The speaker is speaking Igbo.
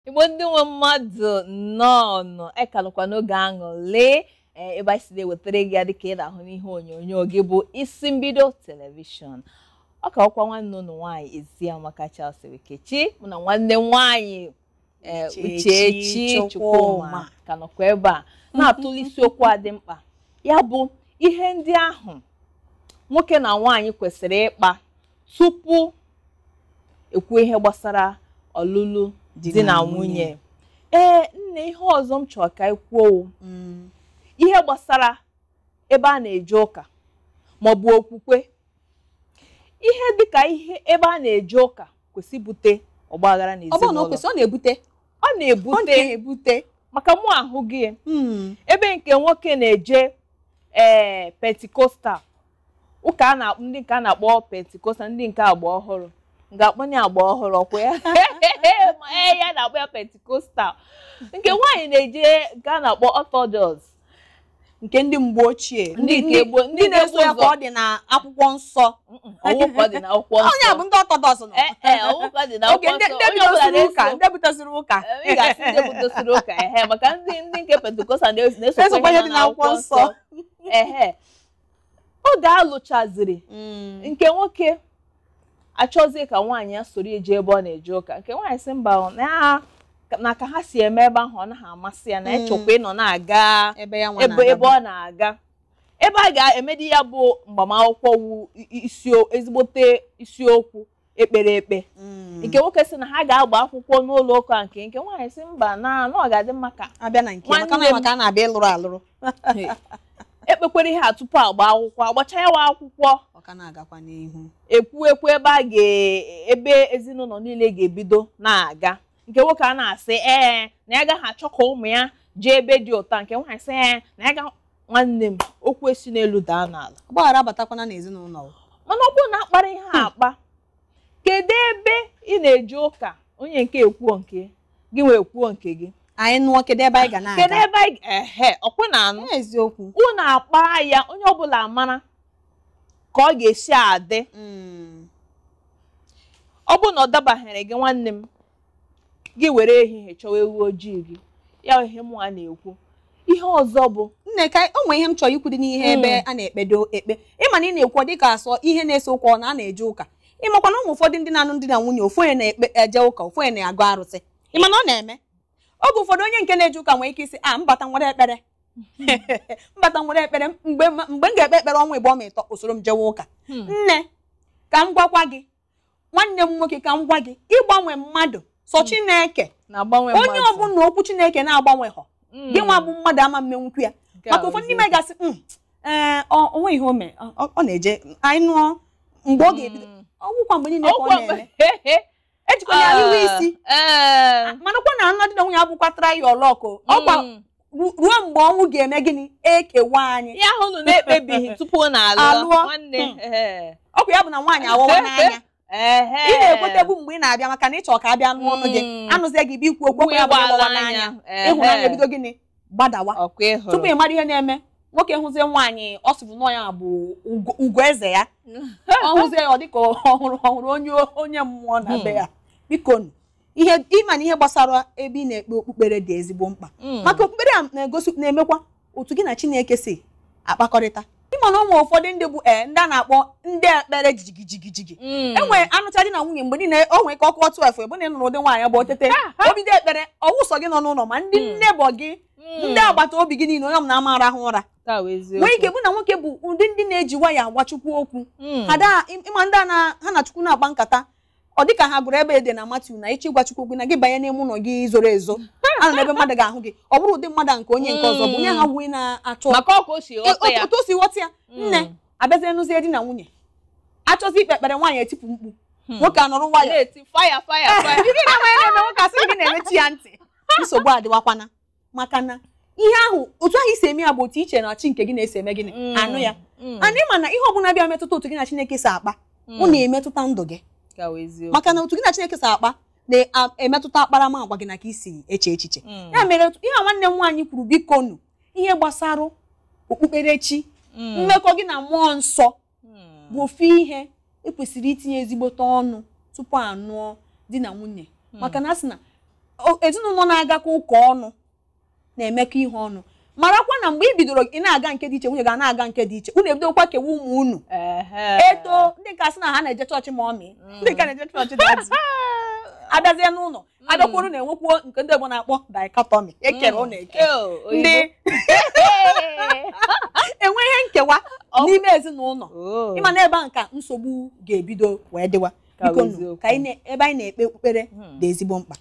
Igbo ndị nwe mmadụ, nnọọ. Ekalụkwa n'oge aṅụle ebe anyị si na-ewetara gị ya dịka ị na-ahụ n'ihe onyonyo gị bụ Isi Mbido Telivishọn. Ọ ka ọkwa nwanne ụnụ nwaanyị Eziamaka Charles Nkechi, mụ na nwanne m nwaanyị Uchechi Chukwuma ka nọkwa ebe a na-atụle isiokwu a dị mkpa, ya bụ ihe ndị ahụ nwoke na nwaanyị kwesịrị ịkpa tupu ekwu ihe gbasara ọlụlụ di na nwunye. Ee nne, ihe ọzọ m chọrọ ka kwuo, ihe gbasara ebe a na-eje ụka maọbụ okwukwe. Ihe dịka ihe ebe a na-eje ụka kwesị ibute ọgbaghara n'ezinụlọ. Ọ na-ebute maka mụ ahụ gị ebe nke nwoke na-eje ee Pentikostal, ụka a na-akpọ ndị nke a na-akpọ Pentikostal, ndị nke agba ọhụrụ ga-akpọnye agba ọhụrụ ọkwa ya ee ya na-akpọ ya Pentikostal. Nke nwaanyị na-eje nke a na-akpọ Orthodox, nke ndị mgbe ochie, ndị nke gboo, ndị na-eso ya ka ọ dị na akwụkwọ nsọ. Ọwụ ka ọ dị na akwụkwọ nsọ. Onye bụ ndị Orthodox nọ. Ee, ọwụ ka ọ dị na akwụkwọ nsọ. Ndị bidosiri ụka, ndị bidosiri ụka. Ị ga-asị ndị bidosiri ụka, ehe, maka ndị nke Pentikostal na-esokwa ihe dị na akwụkwọ nsọ. Ehe, oge alụchaziri nke nwoke achọzie ka nwaanyị ya soro eje ebe ọ na-eje ụka, nke nwaanyị sị mba, na ka ha si eme ebe ahụ ọ naghị amasị ya, na echekwa ịnọ na-aga ebe ọ na-aga. Ebe a ga-emedi ya bụ mgbamakwụkwọ wu ezigbote isiokwu ekpere ekpe. Nke nwoke sị na ha ga-agba akwụkwọ n'ụlọ ụka, nke nwaanyị sị mba, na ọ ga-adị mma ka abịa na nke maka a na-abịa ịlụrụ alụrụ. Ekpekwere ihe a tupu agba akwụkwọ, agbacha ya wa akwụkwọ, ekwu ekwu ebe a ga-ebe ezinụlọ niile ga-ebido na-aga. Nke nwoke a na-asị ee na ya agaghị achọ ka ụmụ ya jee ebe dị ụtọ, nke nwaanyị sị ee na ya ga. Nwanne m, okwu esi n'elu daa n'ala, ọgbaghara abatakwana n'ezinụlọ. Mana ọ bụrụ na akpara ihe akpa, kedu ebe ị na-eje ụka? Onye nke ekwuo nke gị nwee ekwuo nke gị, anyị nụọ kedu ebe anyị ga na-aga, kedu ebe anyị ehe ọkwe na anụ eziokwu. Unu akpa ya, onye ọbụla mara ka ọ ga-esi adị. Ọ bụrụ na ọ dabanyere gị nwanne m, gị were ehihie chọwa ewu ojii gị, ya ihe mụ a na-ekwu. Ihe ọzọ bụ nne, ka o nwee ihe m chọrọ ikwu dị n'ihe ebe a na-ekpedo ekpe. Ịma na ị na-ekwu dịka asọ ihe na-ese ụka ọ na a na-eje ụka. Ịmakwa na ụmụ ụfọdụ ndị na-anụ ndị na nwunye, ofu onye na-ekpe eje ụka, ofu onye na-agụ arụsị. Ịma na ọ na-eme oge ụfọdụ onye nke na-eje ụka nwere ike isi a mbata nwere ekpere mbata nwere ekpere mgbe m ga-ekpe ekpere ọnwa ịbụọ ma ịtọ, usoro m jewe ụka. Nne, ka m gwakwa gị, nwanne m nwoke, ka m gwa gị, ịgbanwe mmadụ sọ Chineke onye ọbụla okwu Chineke na-agbanweghọ gị nwa bụ mmadụ ama mmenwukwu ya. Maka ụfọdụ n'ime gasị ee onwe ihe o mere ọ na-eje anyị nụọ mgbe ọ ga-ebido ọgwụkwa mgbe niile ka ọ na-eme ejikwa ya iwe isi. Manakwa na nna di na nwunye abụkwa try your luck ọkwa ruo mgbe ọnwụ ga-eme gịnị ekewa anyị. Ya hụ unu na-ekpebighị tupu na alụọ nwanne. Ọkwa ya bụ na nwaanyị aghọwa n'anya. Ị na-ekwetebu mgbe ị na-abịa maka na ịchọ ka abịa nụ ọnụ gị, anụzie gị bụ ikwu okwu okwu ya bụ ịgbawa n'anya, ịhụnanya ebido gịnị gbadawa. Tupu ị mara ihe na-eme, nwoke hụzie nwaanyị ọ sịbụ na ya bụ ugo eze ya, ọ hụzie ya ọ dịka ọhụrụ onye mmụọ na be ya. Biko ihe ịma na ihe gbasara ebe ị na-ekpe okpukpere dị ezigbo mkpa, maka okpukpere a na-egosi na-emekwa otu gị na Chineke si akpakọrịta. Ịma na ụmụ ụfọdụ ndị bụ ndị a na-akpọ ndị ekpere jigijigijigi enwe anụcha di na nwunye mgbe niile o nwee ka ọkụ otu efu ebe na ịnụrụ ụdị nwaanyị bụ otete o bido ekpere ọwụsọ gị nọ n'ụlọ ma ndị nnebọ gị ndị agbata obi gị niile onye ọbụla ama arahụ ụra. Nwee ike bụ na nwoke bụ ụdị ndị na-eji nwayọ agwa Chukwu okwu, ịma ndị ha na Chukwu na-agba nkata, ọ dịka ha gụrụ ebe ede na Matiu na ịchọ ịgwa Chukwu okwu na gị banye n'ime ụlọ gị zoro ezo a nọ n'ebe mmadụ ga-ahụ gị. Ọ bụrụ ụdị mmadụ nke onye nke ọzọ bụ onye ha nwee na-achọ otu o si ghọta ya. Nne abịazie nụzie di na nwunye achọzi ikpe ekpere, nwaanyị etipụ mkpu, nwoke anọrọ nwayọ na-eme nwoke asị gị na-emechi ya ntị. Nsogbu adịwakwana maka na ihe ahụ otu ahụ isi eme ya bụ otu iche na chi nke gị na-esi eme gịnị anụ ya. Ana ịma na ihe ọbụla bịa metụta otu gị na Chineke si akpa, ọ na-emetụta ndụ gị, maka na otu gị na Chineke si akpa na-emetụta akparamagwa gị na ka isi eche echiche. Ya mere ihe nwanne m nwaanyị kwuru, biko nụ, ihe gbasara okpukperechi, mmekọ gị na mmụọ nsọ bụ ofu ihe ekwesịrị itinye ezigbote ọnụ tupu anụọ di na nwunye. Maka na a sị na Ezinụlọ na-agakọ ụka ọnụ na-emekọ ihe ọnụ, marakwa na mgbe ị bidoro ị na-aga nke dị iche, nwunye ga na-aga nke dị iche, unu ebidokwa kewa ụmụ unu. Eto ndị nke asị na ha na-eje chọọchị ma ọmị, ndị nke na-eje chọọchị daddy, abịazie n'ụlọ abịakwuru na-enwekwuo nke ndị Igbo na-akpọ dichotomy, ekere ụlọ eke, ndị enwe ihe nkewa n'ime ezinụlọ. Ịma na ebe a nka nsogbu ga-ebido wee dịwa. Biko, ka ebe anyị na-ekpe okpukpere dị ezigbo mkpa.